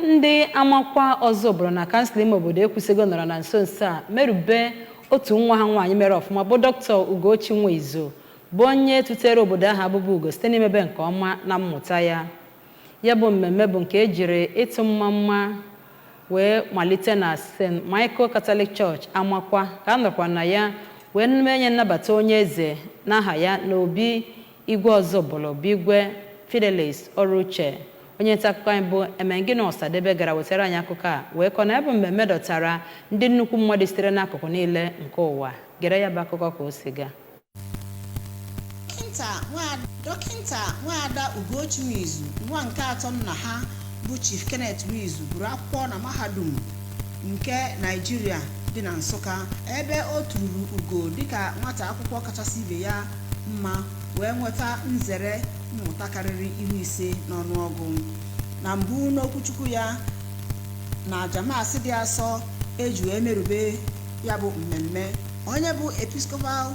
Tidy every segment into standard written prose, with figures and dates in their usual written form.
Ndị Amakwa Ọzụbụlụ na kansụl ime obodo Ekwusigo nọrọ na nso nso a merube otu nwa ha nwaanyị mere ọfụma, bụ Dọkịta Ugochi Nwizu, bụ onye tutere obodo ahụ abụba ugo site n'imebe nke ọma na mmụta ya. Ya bụ mmemme bụ nke ejiri ịtụ mma mma wee malite na St. Michael Catholic Church, Amakwa, ka a nọkwa na ya wee menye nnabata onye eze n'aha ya n'obi Igwe Ọzụbụlụ, bụ Igwe Fidelis Ọrụuche. Onye nta akụkọ anyị bụ Emengini Ọsadebe gara wetara anyị akụkọ a wee kọọ na ya bụ mmemme dọtara ndị nnukwu mmadụ sitere n'akụkụ niile nke ụwa. Gere ya bụ akụkọ ka o si gaa. Dọkịnta Nwaada Ugochi Nwizu, nwa nke atọ nna ha bụ Chief Kenneth Nwizu, gụrụ akwụkwọ na Mahadum nke Naịjirịa dị na Nsụka, ebe o tururu ugo dịka nwata akwụkwọ kachasị ibe ya mma wee nweta nzere mmụta karịrị 50 n'ọnụọgụ. Na mbụ n'okwuchukwu ya na aja Maasị dị asọ eji wee merube ya bụ mmemme, onye bụ Episcopal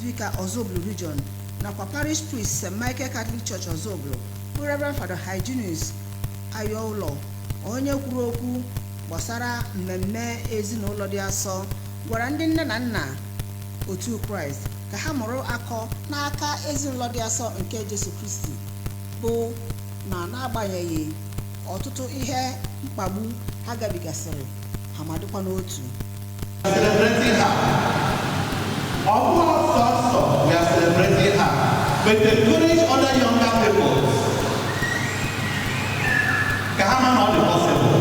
Vicar Ozubulu Region nakwa Parish Priest St. Michael Catholic Church Ozubulu, bụ Reverend Father Hyginus Ayọụlọ, onye kwuru okwu gbasara mmemme ezinụlọ dị asọ, gwara ndị nne na nna otu Kraịst ka ha mụrụ akọ n'aka ezinụlọ dị asọ nke Jesu Kristi, bụ na n'agbanyeghị ọtụtụ ihe mkpagbu ha gabigasịrị, ha ma dịkwa n'otu. Celebrating her. Ọ bụghị sọsọ we are celebrating her, but to encourage other younger people ka ha ma na ọ dị possible.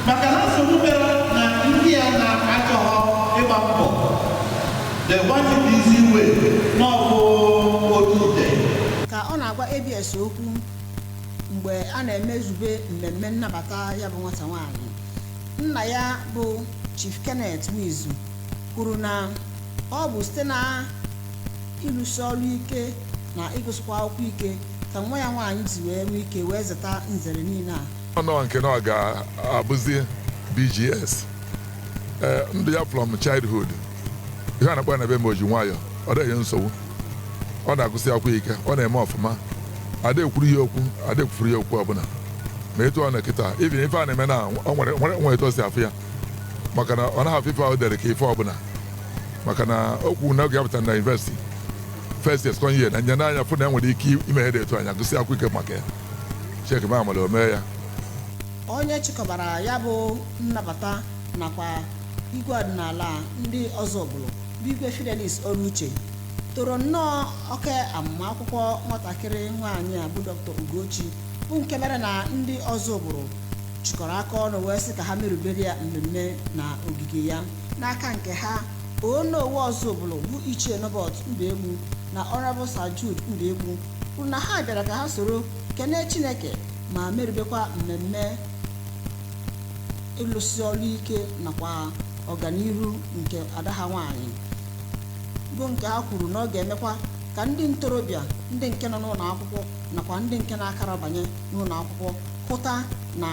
Maka na nsogbu mere na ndị a na-achọghọ ịgba mbọ, they want it easy way, na ọ bụ otu ide. Ka ọ na-agwa ABS okwu mgbe a na-emezube mmemme nnabata ya bụ nwata nwaanyị, nna ya bụ Chief Kenneth Nwizu kwuru na ọ bụ site na ịlụsi ọrụ ike na ịgụsịkwa akwụkwọ ike ka nwa ya nwaanyị ji wee nwee ike wee zeta nzere niile a. Ọnọ nke na ọ ga-abụzi BGS, ee, ndụ ya from childhood, ihe a na-akpọ ya na be m, oji nwayọ, ọ dịghị nsogbu, ọ na-agụsị akwụkwọ ike, ọ na-eme ọfụma. Ada ekwuru ya okwu, ada ekwufuru ya okwu ọbụla. Ma etu ọ na kịta, even ife a na-eme na ọ nwere etu o si afụ ya, maka na ọ naghị afụ ife ahụ dere ka ife ọbụla, maka na o kwuru na oge ya pụtara na university, first year, second year, na nye n'anya fụ na e nwere ike ime ihe dị etu anya, gụsị akwụkwọ ike maka ya. Chek ma amala o mee ya. Onye chịkọbara ya bụ nnabata nakwa igwe ọdịnala ndị Ọzụbụlụ, bụ Igwe Fidelis Ọrụuche, toro nnọọ oke amụmakwụkwọ nwatakịrị nwaanyị a bụ Dr. Ugochi, bụ nke mere na ndị Ọzụbụlụ chịkọrọ aka ọnụ wee sị ka ha merubere ya mmemme na ogige ya. N'aka nke ha, Onowu Ọzụbụlụ, bụ Ichie Nobert Mbaegbu, na Honorable Sir Jude Mbaegbu, kwuru na ha bịara ka ha soro kene Chineke ma merubekwa mmemme ịlụsi ọrụ ike nakwa ọganihu nke ada ha nwaanyị, bụ nke ha kwuru na ọ ga-emekwa ka ndị ntorobịa, ndị nke nọ n'ụlọ akwụkwọ nakwa ndị nke na-akara banye n'ụlọ akwụkwọ, hụta na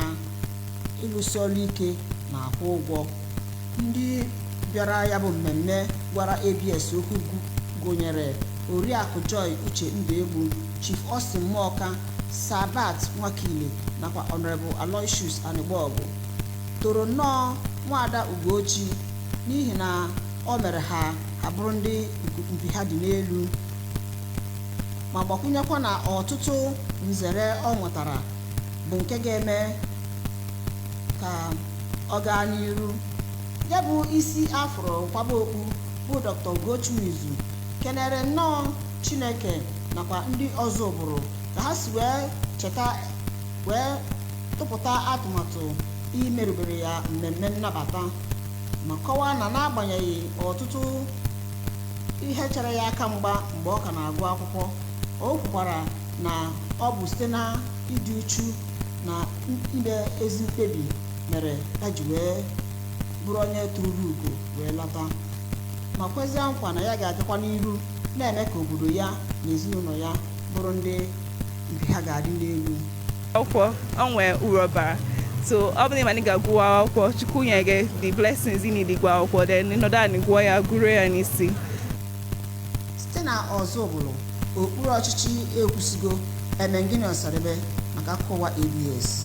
ịlụsi ọrụ ike na-akwụ ụgwọ. Ndị bịara ya bụ mmemme gwara ABS okwu gụnyere Oriakụ Joy Uche Mbaegbu, Chief Austin Muoka, Sabat Nwakile nakwa Honorable Aloysius Anigbogu, toro nnọọ nwaada Ugochi n'ihi na o mere ha ha bụrụ ndị mpi ha dị n'elu, ma gbakwunyekwa na ọtụtụ nzere ọ nwetara bụ nke ga-eme ka ọ gaa n'iru. Ya bụ isi afụrụ kwaba okpu, bụ Dr. Ugochi Nwizu, kenere nnọọ Chineke nakwa ndị Ọzụbụlụ ka ha si wee cheta wee tụpụta atụmatụ imerubere ya mmemme nnabata, ma kọwaa na n'agbanyeghị ọtụtụ ihe chere ya aka mgba mgbe ọ ka na-agụ akwụkwọ, o kwukwara na ọ bụ site na ịdị uchu na ime ezi mkpebi mere ya ji wee bụrụ onye tụrụrụ ugo wee lọta, ma kwezie nkwa na ya ga-agakwa n'iru na-eme ka obodo ya na ezinụlọ ya bụrụ ndị mpi ha ga-adị n'elu. Akwụkwọ o nwee uru ọ bara. So ọ bụrụ na ị ga-agụwa akwụkwọ, Chukwu nye gị the blessings ị need ịgụ akwụkwọ, then ịnọdụ anị gụọ ya, gụruo ya n'isi. Site na Ọzụbụlụ, okpuru ọchịchị Ekwusigo, Emengini Ọsadebe maka Maka akụkọ ụwa ABS.